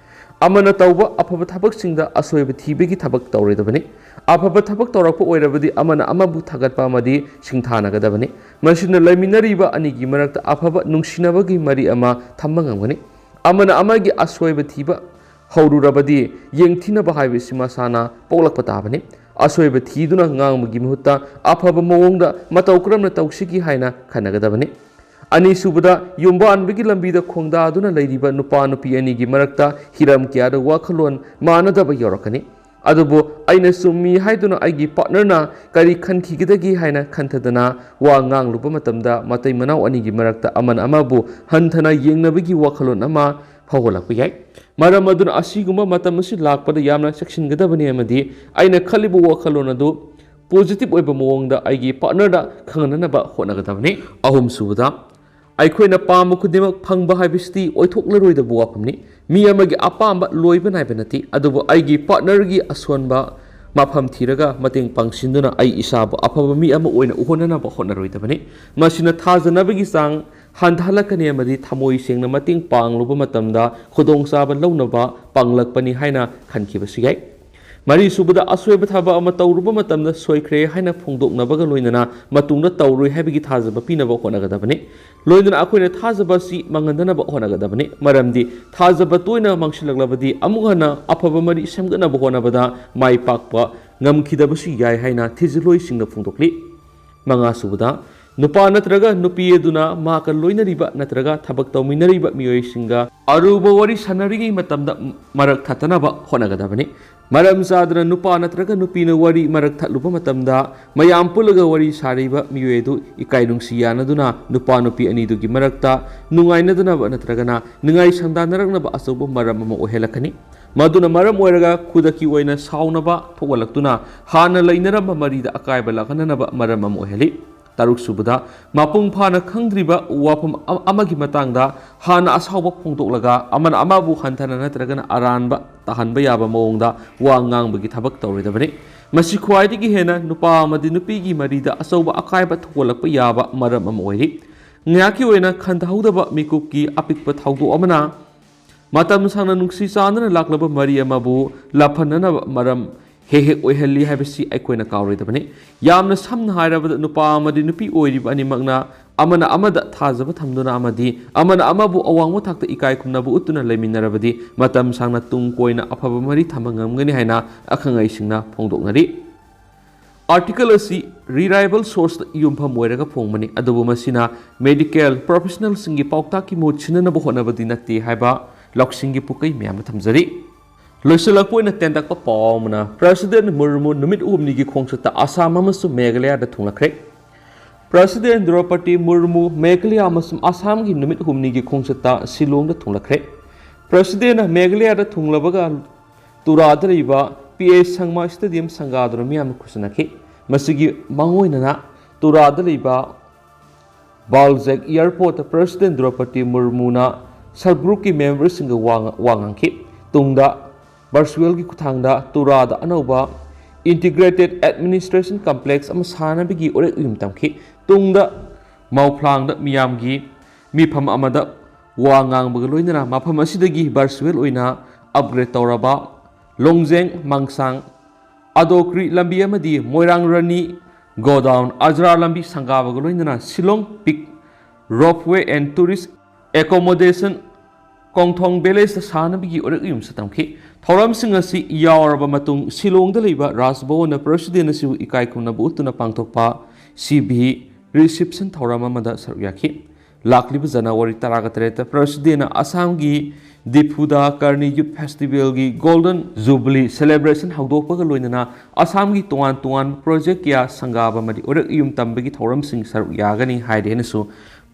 ꯑꯃꯅ ꯇꯧꯕ ꯑꯐꯕ ꯊꯕꯛꯁꯤꯡꯗ ꯑꯁꯣꯏꯕ ꯊꯤꯕꯒꯤ ꯊꯕꯛ ꯇꯧꯔꯣꯏꯗꯕꯅꯤ꯫ ꯑꯐꯕ ꯊꯕꯛ ꯇꯧꯔꯛꯄ ꯑꯣꯏꯔꯕꯗꯤ ꯑꯃꯅ ꯑꯃꯕꯨ ꯊꯥꯒꯠꯄ ꯑꯃꯗꯤ ꯁꯤꯡꯊꯥꯅꯒꯗꯕꯅꯤ꯫ ꯃꯁꯤꯅ ꯂꯩꯃꯤꯟꯅꯔꯤꯕ ꯑꯅꯤꯒꯤ ꯃꯔꯛꯇ ꯑꯐꯕ ꯅꯨꯡꯁꯤꯅꯕꯒꯤ ꯃꯔꯤ ꯑꯃ ꯊꯝꯕ ꯉꯝꯒꯅꯤ꯫ ꯑꯃꯅ ꯑꯃꯒꯤ ꯑꯁꯣꯏꯕ ꯊꯤꯕ ꯍꯧꯔꯨꯔꯕꯗꯤ ꯌꯦꯡꯊꯤꯅꯕ ꯍꯥꯏꯕꯁꯤ ꯃꯁꯥꯅ ꯄꯣꯛꯂꯛꯄ ꯇꯥꯕꯅꯤ꯫ ꯑꯁꯣꯏꯕ ꯊꯤꯗꯨꯅ ꯉꯥꯡꯕꯒꯤ ꯃꯍꯨꯠꯇ ꯑꯐꯕ ꯃꯑꯣꯡꯗ ꯃꯇꯧ ꯀꯔꯝꯅ ꯇꯧꯁꯤꯒꯦ ꯍꯥꯏꯅ ꯈꯟꯅꯒꯗꯕꯅꯤ꯫ ꯑꯅꯤꯁꯨꯕꯗ, ꯌꯨꯝꯕꯥꯟꯕꯒꯤ ꯂꯝꯕꯤꯗ ꯈꯣꯡꯗꯥꯗꯨꯅ ꯂꯩꯔꯤꯕ ꯅꯨꯄꯥ ꯅꯨꯄꯤ ꯑꯅꯤꯒꯤ ꯃꯔꯛꯇ ꯍꯤꯔꯝ ꯀꯌꯥꯗ ꯋꯥꯈꯜꯂꯣꯟ ꯃꯥꯟꯅꯗꯕ ꯌꯥꯎꯔꯛꯀꯅꯤ꯫ ꯑꯗꯨꯕꯨ ꯑꯩꯅ ꯆꯨꯝꯃꯤ ꯍꯥꯏꯗꯨꯅ ꯑꯩꯒꯤ ꯄꯥꯔꯠꯅꯔꯅ ꯀꯔꯤ ꯈꯟꯈꯤꯒꯗꯒꯦ ꯍꯥꯏꯅ ꯈꯟꯊꯗꯅ ꯋꯥ ꯉꯥꯡꯂꯨꯕ ꯃꯇꯝꯗ ꯃꯇꯩ ꯃꯅꯥꯎ ꯑꯅꯤꯒꯤ ꯃꯔꯛꯇ ꯑꯃꯅ ꯑꯃꯕꯨ ꯍꯟꯊꯅ ꯌꯦꯡꯅꯕꯒꯤ ꯋꯥꯈꯜꯂꯣꯟ ꯑꯃ ꯐꯥꯎꯍꯜꯂꯛꯄ ꯌꯥꯏ꯫ ꯃꯔꯝ ꯑꯗꯨꯅ ꯑꯁꯤꯒꯨꯝꯕ ꯃꯇꯝ ꯑꯁꯤ ꯂꯥꯛꯄꯗ ꯌꯥꯝꯅ ꯆꯦꯛꯁꯤꯟꯒꯗꯕꯅꯤ ꯑꯃꯗꯤ ꯑꯩꯅ ꯈꯜꯂꯤꯕ ꯋꯥꯈꯜꯂꯣꯟ ꯑꯗꯨ ꯄꯣꯖꯤꯇꯤꯚ ꯑꯣꯏꯕ ꯃꯑꯣꯡꯗ ꯑꯩꯒꯤ ꯄꯥꯔꯠꯅꯔꯗ ꯈꯪꯍꯟꯅꯅꯕ ꯍꯣꯠꯅꯒꯗꯕꯅꯤ꯫ ꯑꯍꯨꯝꯁꯨꯕꯗ, ꯑꯩꯈꯣꯏꯅ ꯄꯥꯝꯕ ꯈꯨꯗꯤꯡꯃꯛ ꯐꯪꯕ ꯍꯥꯏꯕꯁꯤꯗꯤ ꯑꯣꯏꯊꯣꯛꯂꯔꯣꯏꯗꯕ ꯋꯥꯐꯝꯅꯤ꯫ ꯃꯤ ꯑꯃꯒꯤ ꯑꯄꯥꯝꯕ ꯂꯣꯏꯕ ꯅꯥꯏꯕ ꯅꯠꯇꯦ, ꯑꯗꯨꯕꯨ ꯑꯩꯒꯤ ꯄꯥꯔꯠꯅꯔꯒꯤ ꯑꯁꯣꯟꯕ ꯃꯐꯝ ꯊꯤꯔꯒ ꯃꯇꯦꯡ ꯄꯥꯡꯁꯤꯟꯗꯨꯅ ꯑꯩ ꯏꯁꯥꯕꯨ ꯑꯐꯕ ꯃꯤ ꯑꯃ ꯑꯣꯏꯅ ꯎꯍꯟꯅꯅꯕ ꯍꯣꯠꯅꯔꯣꯏꯗꯕꯅꯤ꯫ ꯃꯁꯤꯅ ꯊꯥꯖꯅꯕꯒꯤ ꯆꯥꯡ ꯍꯟꯊꯍꯜꯂꯛꯀꯅꯤ ꯑꯃꯗꯤ ꯊꯃꯣꯏ ꯁꯦꯡꯅ ꯃꯇꯦꯡ ꯄꯥꯡꯂꯨꯕ ꯃꯇꯝꯗ ꯈꯨꯗꯣꯡꯆꯥꯕ ꯂꯧꯅꯕ ꯄꯥꯡꯂꯛꯄꯅꯤ ꯍꯥꯏꯅ ꯈꯟꯈꯤꯕꯁꯨ ꯌꯥꯏ꯫ ꯃꯔꯤꯁꯨꯕꯗ, ꯑꯁꯣꯏꯕ ꯊꯕꯛ ꯑꯃ ꯇꯧꯔꯨꯕ ꯃꯇꯝꯗ ꯁꯣꯏꯈ꯭ꯔꯦ ꯍꯥꯏꯅ ꯐꯣꯡꯗꯣꯛꯅꯕꯒ ꯂꯣꯏꯅꯅ ꯃꯇꯨꯡꯗ ꯇꯧꯔꯣꯏ ꯍꯥꯏꯕꯒꯤ ꯊꯥꯖꯕ ꯄꯤꯅꯕ ꯍꯣꯠꯅꯒꯗꯕꯅꯤ꯫ ꯂꯣꯏꯅꯅ ꯑꯩꯈꯣꯏꯅ ꯊꯥꯖꯕ ꯑꯁꯤ ꯃꯥꯡꯍꯟꯗꯅꯕ ꯍꯣꯠꯅꯒꯗꯕꯅꯤ, ꯃꯔꯝꯗꯤ ꯊꯥꯖꯕ ꯇꯣꯏꯅ ꯃꯥꯡꯁꯤꯜꯂꯛꯂꯕꯗꯤ ꯑꯃꯨꯛ ꯍꯟꯅ ꯑꯐꯕ ꯃꯔꯤ ꯁꯦꯝꯒꯠꯅꯕ ꯍꯣꯠꯅꯕꯗ ꯃꯥꯏ ꯄꯥꯛꯄ ꯉꯝꯈꯤꯗꯕꯁꯨ ꯌꯥꯏ ꯍꯥꯏꯅ ꯊꯤꯖꯤꯜꯂꯣꯏꯁꯤꯡꯅ ꯐꯣꯡꯗꯣꯛꯂꯤ꯫ ꯃꯉꯥꯁꯨꯕꯗ, ꯅꯨꯄꯥ ꯅꯠꯇ꯭ꯔꯒ ꯅꯨꯄꯤ ꯑꯗꯨꯅ ꯃꯍꯥꯛꯀ ꯂꯣꯏꯅꯔꯤꯕ ꯅꯠꯇ꯭ꯔꯒ ꯊꯕꯛ ꯇꯧꯃꯤꯟꯅꯔꯤꯕ ꯃꯤꯑꯣꯏꯁꯤꯡꯒ ꯑꯔꯨꯕ ꯋꯥꯔꯤ ꯁꯥꯟꯅꯔꯤꯉꯩ ꯃꯇꯝꯗ ꯃꯔꯛ ꯊꯠꯇꯅꯕ ꯍꯣꯠꯅꯒꯗꯕꯅꯤ꯫ ꯃꯔꯝ ꯆꯥꯗꯅ ꯅꯨꯄꯥ ꯅꯠꯇ꯭ꯔꯒ ꯅꯨꯄꯤꯅ ꯋꯥꯔꯤ ꯃꯔꯛ ꯊꯠꯂꯨꯕ ꯃꯇꯝꯗ ꯃꯌꯥꯝ ꯄꯨꯜꯂꯒ ꯋꯥꯔꯤ ꯁꯥꯔꯤꯕ ꯃꯤꯑꯣꯏ ꯑꯗꯨ ꯏꯀꯥꯏ ꯅꯨꯡꯁꯤ ꯌꯥꯅꯗꯨꯅ ꯅꯨꯄꯥ ꯅꯨꯄꯤ ꯑꯅꯤꯗꯨꯒꯤ ꯃꯔꯛꯇ ꯅꯨꯡꯉꯥꯏꯅꯗꯅꯕ ꯅꯠꯇ꯭ꯔꯒꯅ ꯅꯤꯡꯉꯥꯏ ꯁꯪꯗꯥꯅꯔꯛꯅꯕ ꯑꯆꯧꯕ ꯃꯔꯝ ꯑꯃ ꯑꯣꯏꯍꯜꯂꯛꯀꯅꯤ꯫ ꯃꯗꯨꯅ ꯃꯔꯝ ꯑꯣꯏꯔꯒ ꯈꯨꯗꯛꯀꯤ ꯑꯣꯏꯅ ꯁꯥꯎꯅꯕ ꯊꯣꯛꯍꯜꯂꯛꯇꯨꯅ ꯍꯥꯟꯅ ꯂꯩꯅꯔꯝꯕ ꯃꯔꯤꯗ ꯑꯀꯥꯏꯕ ꯂꯥꯛꯍꯟꯅꯅꯕ ꯃꯔꯝ ꯑꯃ ꯑꯣꯏꯍꯜꯂꯤ꯫ ꯇꯔꯨꯛꯁꯨꯕꯗ, ꯃꯄꯨꯡ ꯐꯥꯅ ꯈꯪꯗ꯭ꯔꯤꯕ ꯋꯥꯐꯝ ꯑ-, ꯑꯃꯒꯤ ꯃꯇꯥꯡꯗ ꯍꯥꯟꯅ ꯑꯁꯥꯎꯕ ꯐꯣꯡꯗꯣꯛꯂꯒ ꯑꯃꯅ ꯑꯃꯕꯨ ꯍꯟꯊꯅ ꯅꯠꯇ꯭ꯔꯒꯅ ꯑꯔꯥꯟꯕ ꯇꯥꯍꯟꯕ ꯌꯥꯕ ꯃꯑꯣꯡꯗ ꯋꯥ ꯉꯥꯡꯕꯒꯤ ꯊꯕꯛ ꯇꯧꯔꯣꯏꯗꯕꯅꯤ꯫ ꯃꯁꯤ ꯈ꯭ꯋꯥꯏꯗꯒꯤ ꯍꯦꯟꯅ ꯅꯨꯄꯥ ꯑꯃꯗꯤ ꯅꯨꯄꯤꯒꯤ ꯃꯔꯤꯗ ꯑꯆꯧꯕ ꯑꯀꯥꯏꯕ ꯊꯣꯛꯍꯜꯂꯛꯄ ꯌꯥꯕ ꯃꯔꯝ ꯑꯃ ꯑꯣꯏꯔꯤ꯫ ꯉꯥꯏꯍꯥꯛꯀꯤ ꯑꯣꯏꯅ ꯈꯟꯊꯍꯧꯗꯕ ꯃꯤꯀꯨꯞꯀꯤ ꯑꯄꯤꯛꯄ ꯊꯧꯗꯣꯛ ꯑꯃꯅ ꯃꯇꯝ ꯁꯥꯡꯅ ꯅꯨꯡꯁꯤ ꯆꯥꯟꯅꯅ ꯂꯥꯛꯂꯕ ꯃꯔꯤ ꯑꯃꯕꯨ ꯂꯥꯐꯟꯅꯅꯕ ꯃꯔꯝ ꯍꯦꯛ ꯍꯦꯛ ꯑꯣꯏꯍꯜꯂꯤ ꯍꯥꯏꯕꯁꯤ ꯑꯩꯈꯣꯏꯅ ꯀꯥꯎꯔꯣꯏꯗꯕꯅꯤ꯫ ꯌꯥꯝꯅ ꯁꯝꯅ ꯍꯥꯏꯔꯕꯗ, ꯅꯨꯄꯥ ꯑꯃꯗꯤ ꯅꯨꯄꯤ ꯑꯣꯏꯔꯤꯕ ꯑꯅꯤꯃꯛꯅ ꯑꯃꯅ ꯑꯃꯗ ꯊꯥꯖꯕ ꯊꯝꯗꯨꯅ ꯑꯃꯗꯤ ꯑꯃꯅ ꯑꯃꯕꯨ ꯑꯋꯥꯡꯕ ꯊꯥꯛꯇ ꯏꯀꯥꯏ ꯈꯨꯝꯅꯕ ꯎꯠꯇꯨꯅ ꯂꯩꯃꯤꯟꯅꯔꯕꯗꯤ, ꯃꯇꯝ ꯁꯥꯡꯅ ꯇꯨꯡ ꯀꯣꯏꯅ ꯑꯐꯕ ꯃꯔꯤ ꯊꯝꯕ ꯉꯝꯒꯅꯤ ꯍꯥꯏꯅ ꯑꯈꯪ ꯑꯍꯩꯁꯤꯡꯅ ꯐꯣꯡꯗꯣꯛꯅꯔꯤ꯫ ꯑꯥꯔꯇꯤꯀꯜ ꯑꯁꯤ ꯔꯤꯂꯥꯏꯕꯜ ꯁꯣꯔꯁꯇ ꯌꯨꯝꯐꯝ ꯑꯣꯏꯔꯒ ꯐꯣꯡꯕꯅꯤ, ꯑꯗꯨꯕꯨ ꯃꯁꯤꯅ ꯃꯦꯗꯤꯀꯦꯜ ꯄ꯭ꯔꯣꯐꯦꯁꯅꯦꯜꯁꯤꯡꯒꯤ ꯄꯥꯎꯇꯥꯛꯀꯤ ꯃꯍꯨꯠ ꯁꯤꯟꯅꯅꯕ ꯍꯣꯠꯅꯕꯗꯤ ꯅꯠꯇꯦ ꯍꯥꯏꯕ ꯂꯧꯁꯤꯡꯒꯤ ꯄꯨꯀꯩ ꯃꯌꯥꯝꯅ ꯊꯝꯖꯔꯤ꯫ ꯂꯣꯏꯁꯤꯜꯂꯛꯄ ꯑꯣꯏꯅ ꯇꯦꯟꯇꯛꯄ ꯄꯥꯎ ꯑꯃꯅ, ꯄ꯭ꯔꯁꯤꯗꯦꯟ ꯃꯨꯔꯃꯨ ꯅꯨꯃꯤꯠ ꯍꯨꯝꯅꯤꯒꯤ ꯈꯣꯡꯆꯠꯇ ꯑꯁꯥꯝ ꯑꯃꯁꯨꯡ ꯃꯦꯘꯥꯂꯌꯥꯗ ꯊꯨꯡꯂꯈ꯭ꯔꯦ꯫ ꯄ꯭ꯔꯁꯤꯗꯦꯟ ꯗ꯭ꯔꯧꯄꯗꯤ ꯃꯨꯔꯃꯨ ꯃꯦꯘꯥꯂꯌꯥ ꯑꯃꯁꯨꯡ ꯑꯁꯥꯝꯒꯤ ꯅꯨꯃꯤꯠ ꯍꯨꯝꯅꯤꯒꯤ ꯈꯣꯡꯆꯠꯇ ꯁꯤꯂꯣꯡꯗ ꯊꯨꯡꯂꯈ꯭ꯔꯦ꯫ ꯄ꯭ꯔꯁꯤꯗꯦꯟꯅ ꯃꯦꯘꯥꯂꯌꯥꯗ ꯊꯨꯡꯂꯕꯒ ꯇꯨꯔꯥꯗ ꯂꯩꯕ ꯄꯤ ꯑꯦ ꯁꯪꯃꯥ ꯁ꯭ꯇꯦꯗꯤꯌꯝ ꯁꯪꯒꯥꯗꯨꯅ ꯃꯤꯌꯥꯝꯅ ꯈꯨꯠꯁꯟꯅꯈꯤ꯫ ꯃꯁꯤꯒꯤ ꯃꯥꯡꯑꯣꯏꯅꯅ ꯇꯨꯔꯥꯗ ꯂꯩꯕ ꯕꯥꯜꯖꯦꯛ ꯑꯦꯌꯔꯄꯣꯔꯠꯇ ꯄ꯭ꯔꯁꯤꯗꯦꯟ ꯗ꯭ꯔꯧꯄꯗꯤ ꯃꯨꯔꯃꯨꯅ ꯁꯕ ꯒ꯭ꯔꯨꯞꯀꯤ ꯃꯦꯝꯕꯔꯁꯤꯡꯒ ꯋꯥ ꯉ-, ꯋꯥ ꯉꯥꯡꯈꯤ꯫ ꯇꯨꯡꯗ ꯚꯔꯆꯨꯋꯦꯜꯒꯤ ꯈꯨꯠꯊꯥꯡꯗ ꯇꯨꯔꯥꯗ ꯑꯅꯧꯕ ꯏꯟꯇꯤꯒ꯭ꯔꯦꯇꯦꯗ ꯑꯦꯗꯃꯤꯅꯤꯁꯇ꯭ꯔꯦꯁꯟ ꯀꯝꯄ꯭ꯂꯦꯛꯁ ꯑꯃ ꯁꯥꯅꯕꯒꯤ ꯎꯔꯦꯛ ꯎꯌꯨꯝ ꯇꯝꯈꯤ꯫ ꯇꯨꯡꯗ ꯃꯥꯎꯐ꯭ꯂꯥꯡꯗ ꯃꯤꯌꯥꯝꯒꯤ ꯃꯤꯐꯝ ꯑꯃꯗ ꯋꯥ ꯉꯥꯡꯕꯒ ꯂꯣꯏꯅꯅ ꯃꯐꯝ ꯑꯁꯤꯗꯒꯤ ꯚꯔꯆꯨꯋꯦꯜ ꯑꯣꯏꯅ ꯑꯞꯒ꯭ꯔꯦꯗ ꯇꯧꯔꯕ ꯂꯣꯡꯖꯦꯡ ꯃꯥꯡꯁꯥꯡ ꯑꯗꯣꯀ꯭ꯔꯤ ꯂꯝꯕꯤ ꯑꯃꯗꯤ ꯃꯣꯏꯔꯥꯡ ꯔꯅꯤ ꯒꯣꯗꯥꯎꯟ ꯑꯖꯔꯥ ꯂꯝꯕꯤ ꯁꯪꯒꯥꯕꯒ ꯂꯣꯏꯅꯅ ꯁꯤꯂꯣꯡ ꯄꯤꯛ ꯔꯣꯞꯋꯦ ꯑꯦꯟ ꯇꯨꯔꯤꯁ ꯑꯦꯀꯣꯃꯣꯗꯦꯁꯟ ꯀꯣꯡꯊꯣꯡ ꯚꯤꯂꯦꯖꯇ ꯁꯥꯅꯕꯒꯤ ꯎꯔꯦꯛ ꯎꯌꯨꯝꯁꯨ ꯇꯝꯈꯤ꯫ ꯊꯧꯔꯝꯁꯤꯡ ꯑꯁꯤ ꯌꯥꯎꯔꯕ ꯃꯇꯨꯡ ꯁꯤꯂꯣꯡꯗ ꯂꯩꯕ ꯔꯥꯖ ꯚꯋꯟꯅ ꯄ꯭ꯔꯁꯤꯗꯦꯟ ꯑꯁꯤꯕꯨ ꯏꯀꯥꯏ ꯈꯨꯝꯅꯕ ꯎꯠꯇꯨꯅ ꯄꯥꯡꯊꯣꯛꯄ ꯁꯤ ꯚꯤ ꯔꯤꯁꯤꯞꯁꯟ ꯊꯧꯔꯝ ꯑꯃꯗ ꯁꯔꯨꯛ ꯌꯥꯈꯤ꯫ ꯂꯥꯛꯂꯤꯕ ꯖꯅꯋꯥꯔꯤ ꯇꯔꯥꯒ ꯇꯔꯦꯠꯇ ꯄ꯭ꯔꯁꯤꯗꯦꯟꯅ ꯑꯁꯥꯝꯒꯤ ꯗꯤꯐꯨꯗ ꯀꯔꯅꯤ ꯌꯨꯊ ꯐꯦꯁꯇꯤꯚꯦꯜꯒꯤ ꯒꯣꯜꯗꯟ ꯖꯨꯕꯤꯂꯤ ꯁꯦꯂꯦꯕ꯭ꯔꯦꯁꯟ ꯍꯧꯗꯣꯛꯄꯒ ꯂꯣꯏꯅꯅ ꯑꯁꯥꯝꯒꯤ ꯇꯣꯉꯥꯟ ꯇꯣꯉꯥꯟꯕ ꯄ꯭ꯔꯣꯖꯦꯛ ꯀꯌꯥ ꯁꯪꯒꯥꯕ ꯑꯃꯗꯤ ꯎꯔꯦꯛ ꯎꯌꯨꯝ ꯇꯝꯕꯒꯤ ꯊꯧꯔꯝꯁꯤꯡ ꯁꯔꯨꯛ ꯌꯥꯒꯅꯤ ꯍꯥꯏꯔꯤ ꯍꯥꯏꯅꯁꯨ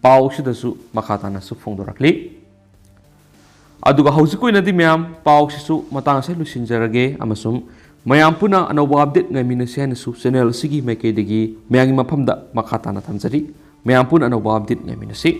ꯄꯥꯎ ꯑꯁꯤꯗꯁꯨ ꯃꯈꯥ ꯇꯥꯅꯁꯨ ꯐꯣꯡꯗꯣꯔꯛꯂꯤ꯫ ꯑꯗꯨꯒ ꯍꯧꯖꯤꯛ ꯑꯣꯏꯅꯗꯤ ꯃꯌꯥꯝ ꯄꯥꯎꯁꯤꯁꯨ ꯃꯇꯥꯡ ꯑꯁꯤꯗ ꯂꯣꯏꯁꯤꯟꯖꯔꯒꯦ, ꯑꯃꯁꯨꯡ ꯃꯌꯥꯝ ꯄꯨꯟꯅ ꯑꯅꯧꯕ ꯑꯞꯗꯦꯠ ꯉꯥꯏꯃꯤꯟꯅꯁꯤ ꯍꯥꯏꯅꯁꯨ ꯆꯦꯅꯦꯜ ꯑꯁꯤꯒꯤ ꯃꯥꯏꯀꯩꯗꯒꯤ ꯃꯌꯥꯝꯒꯤ ꯃꯐꯝꯗ ꯃꯈꯥ ꯇꯥꯅ ꯊꯝꯖꯔꯤ꯫ ꯃꯌꯥꯝ ꯄꯨꯟꯅ ꯑꯅꯧꯕ ꯑꯞꯗꯦꯠ ꯉꯥꯏꯃꯤꯟꯅꯁꯤ꯫